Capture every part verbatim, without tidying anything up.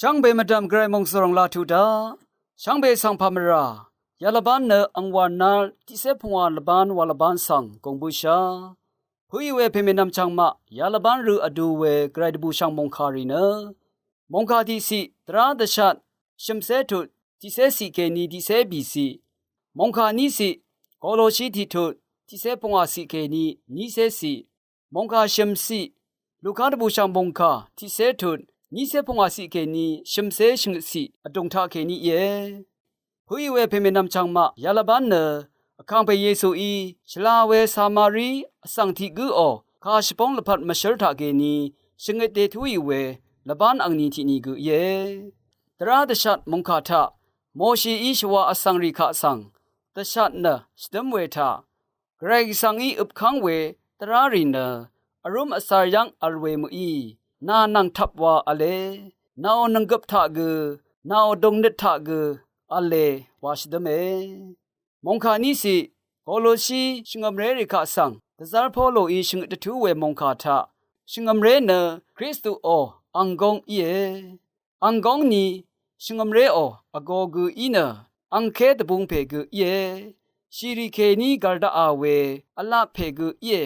Shvngbe mvdv̀m Gvray mòngsvròng laq tuq daq, shvngbe svng pà mvrà yalvbán nø angwà nal tiqcé pungwà lvbán wa lvbán svng gùng bǿshà. Pø̀í we pèmènvm chvngmaq yalvbán rø vdu we Gvray dvbùshv̀ng mòngkà rì nø, mòngkà tiqciq dvrá dvshat shø̀mcé tut tiqcé ciq kèní tiqcé bìciq, mòngkà níciq Koloshi tiqtut tiqcé pungwà ciq kèní nícé ciq, mòngkà shø̀mciq Luka dvbùshv̀ng mòngkà tiqcé tut nícé pungwà ciq kèní shø̀mcé shvngøt ciq vdùng taq kèní íe. Pø̀í we pèmènvm chvngmaq yalvbán nø, Vkàngpè Yesuí shvla we Samari vsvng tiq gǿò kà shvbóng lvpat mvshǿr taq kèní shvngøt dètúì we lvbán angni tiqni gø íe. Dvrá dvshat mòngkà taq Moshií shvwa vsvng rì kaq svng dvshat nø shvdǿm we taq, Gvray Gvsvngí øpkv́ng we dvrá rì nø vrúm vzar yv́ng vl we mø̀í, nà nvng tvp wa v̄le, nàò nv̀nggøp taq gø, nàò dòngnøt taq gø v̄le wa shvdǿme. Mòngkà níciq Koloshi shvngø̀mré rì kaq svng dvzv́r Poloí shvngøt dvtú we mòngkà taq, shvngø̀mré nø Kristuò ang góng íe. Ang góng ni shvngø̀mréò vgō gø í nø, angké dvbūng pè gø íe. Shìrì kèní gv̀l daqà we vlap pè gø íe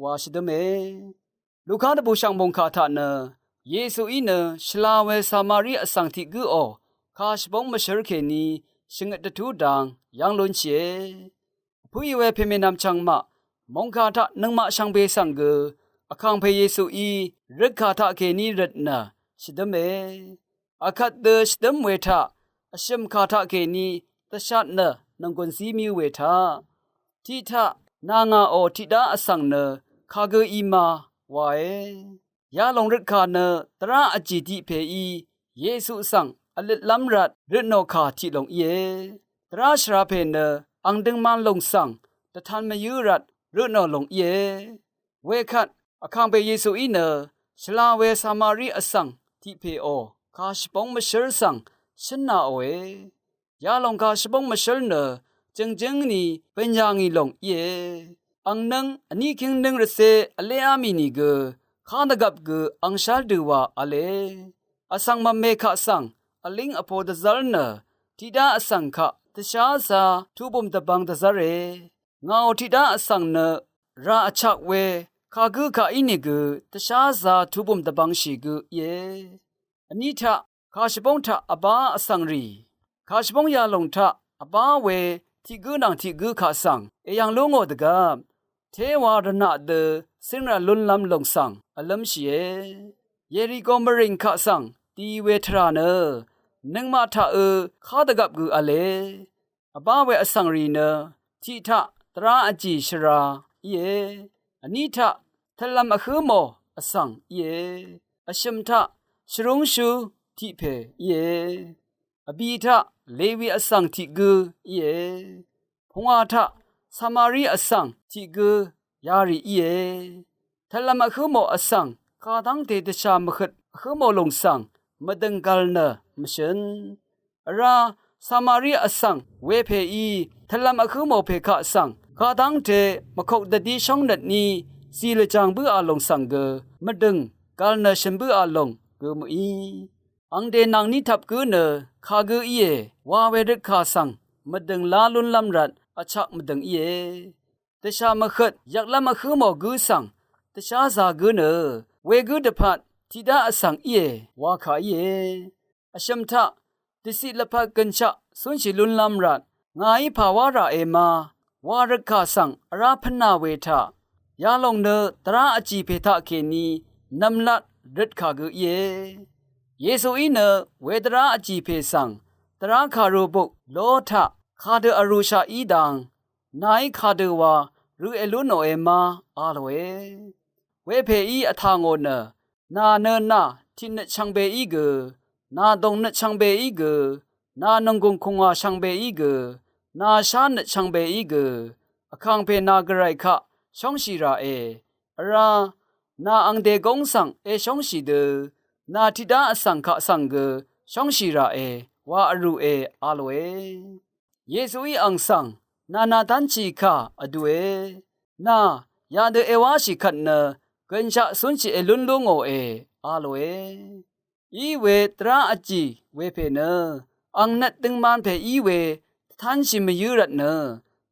wa shvdǿme. Luka dvbùshv̀ng mòngkà taq nø, Yesuí nø shvla we Samari vsvng tiq gǿò kà shvbóng mvshǿr kèní shvngøt dvtú dang yv́ng lúnshìe. Vpø̀í we pèmènvm chvngmaq mòngkà taq nøngmaq shvngbe svng gø Vkàngpè Yesuí røtkà taq kèní røt nø shvdǿme. Akvt dø shvdǿm we taq vshø̀m kà taq kèní dvshat nø nònggùn zí mvyǿ we taq, tiq taq nà ngàò tiqdá vsvng nø kagø í ma wae. Yalòng røtkà nø dvrá vjì tiq pèí Yesu svng vløtlv́m rvt røtnò kà tiq lòng íe. Dvrá shvra pè nø ang døngman lòng svng dvtan mvyǿ rvt røtnò lòng íe. Wekvt Vkàngpè Yesuí nø shvla we Samari vsvng tiq pèò kà shvbóng mvshǿr svng shǿnāòe. Yalòng kà shvbóng mvshǿr nø jø̀ngjǿng ni bø̀n yà ngì lòng íe. Ang nǿng vní kíng nǿng rvcé vléá mì nìgø, kadvgvp gø angshál dø wa v̄le. Vsvng mvme kaq svng vlíng vpo dvzv́r nø, tiqdá vsvng kaq dvsházā tubùm dvbvng dvzv́re. Ngàò tiqdá vsvng nø rà vchak we kagǿ kaq ínìgø dvsházā tubùm dvbvngshì gø íe. Vní taq kà shvbóng taq vbá vsvng rì, kà shvbóng yalòng taq vbá we tiq gǿ nvng tiq gǿ kaq svng èyv̀ng lú ngò dvgvp, téwa rvnaq dø cíngrv̀n lúnlv́m lòng svng vlǿmshìe. Yeriko mvrìng kaq svng di we tvrà nø nøngmaq taqø kadvgvp gø v̄le. Vbá we vsvng rì nø tiq taq dvrá vjì shvra íe. Vní taq tvlvm vhǿ mò vsvng íe. Vshø̀m taq shvrúngshú tiq pè íe. Vbì taq Lewi vsvng tiq gǿ íe. Pungwà taq Samari vsvng tiq gǿ yarì íe. Tvlvm vhǿ mò vsvng kadv́ngte dvshà mvhøt vhǿ mò lòng svng mvdø̀ng gv̀l nø mvshø̀n. Vrá Samari vsvng wepèí tvlvm vhǿ mò pè kaq svng kadv́ngte mvkok dvdí shóngnøt ní zì lvjàng bǿà lòng svng gø mvdø̀ng gv̀l nø shø̀n bǿà lòng gø mø̀í. Angde nvng ní tvp gǿ nø kagǿ íe wa we røtkà svng mvdø̀ng lá lúnlv́m rvt vchak mvdø̀ng íe. Dvshà mvhøt yvklv́m vhǿ mò gǿ svng dvsházā gǿ nø wegǿ dvpvt tiqdá vsvng íe wa kà íe. Vshø̀m taq dvciq lvpat gø̀nshaq cúnshì lúnlv́m rvt ngàí pà wá ràe ma wa røtkà svng vrá pv́nā we taq, yalòng nø dvrá vjì pè taqkèní nv̀mlat røtkà gø íe. Yesuí nø wedvrá vjì pè svng dvrá kàru buk ló taq kadø vrūshà í dang, nàí kadø wa rø èlú nòe ma a lòe. Wepèí vtà ngò nø, nà nø nà tiqnøt shvngbeí gø, nà dòngnøt shvngbeí gø, nà nònggùng kùngwà shvngbeí gø, nà shánøt shvngbeí gø, vkàngpè nà Gvray kaq shóngshì ràe. Vrá nà angde góng svng èshóngshì dø, nà tiqdá vsvng kaq svng gø shóngshì ràe wa vrùe a lòe. Yesuí ang svng nà nàdánshì kà vdue. Nà yadø èwáshì kvt nø gø̀nshaq cúnshì èlún lú ngòe a lòe. Í we dvrá vjì wepè nø ang nøt døngman pè í we dvtánshì mvyǿ rvtnø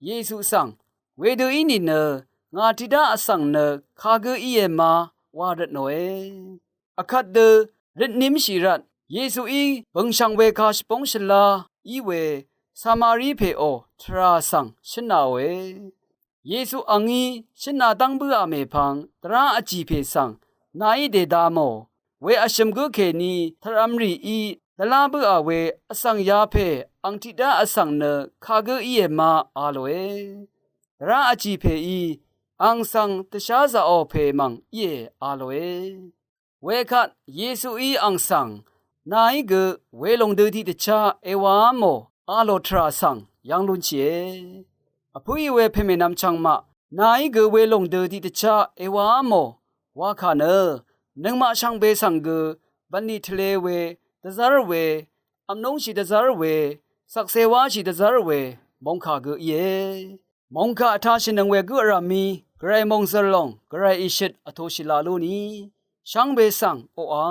Yesu svng, wedø í nìnø ngà tiqdá vsvng nø kagǿ íe ma wa rvtnòe. Vkvt dø røtnimshì rvt Yesuí bø̀ngshv̀ng we kà shvbóng shvlá í we Samari pèò tvrà svng shǿnāòe. Yesu angí shǿnā dv́ng bǿà mèpvng dvrá vjì pè svng, nàí dèda mò, we vshø̀m gǿ kèní tvrv̄m rìí dvlá bǿà we vsvng yapè ang tiqdá vsvng nø kagǿ íe ma a lòe. Dvrá vjì pèí ang svng dvsházaqò pè mv̀ng íe a lòe. Wekvt Yesuí ang svng, nàí gø welòng dø tiqdvchá èwàá mò a lò tvrà svng yv́ng lúnshìe. Vpǿì we pèmènvm chvngmaq, nàí gø welòng dø tiqdvchá èwàá mò wa kà nø nøngmaq shvngbe svng gø bv̀nlì tvlē we, dvzv́r we, vmlúngshì dvzv́r we, shvkse wáshì dvzv́r we mòngkà gø íe. Mòngkà vtashìnøng we gǿ vràmí Gvray mòngzø̀r lòng Gvray ìshøt vtōshì la lúni shvngbe svng oqà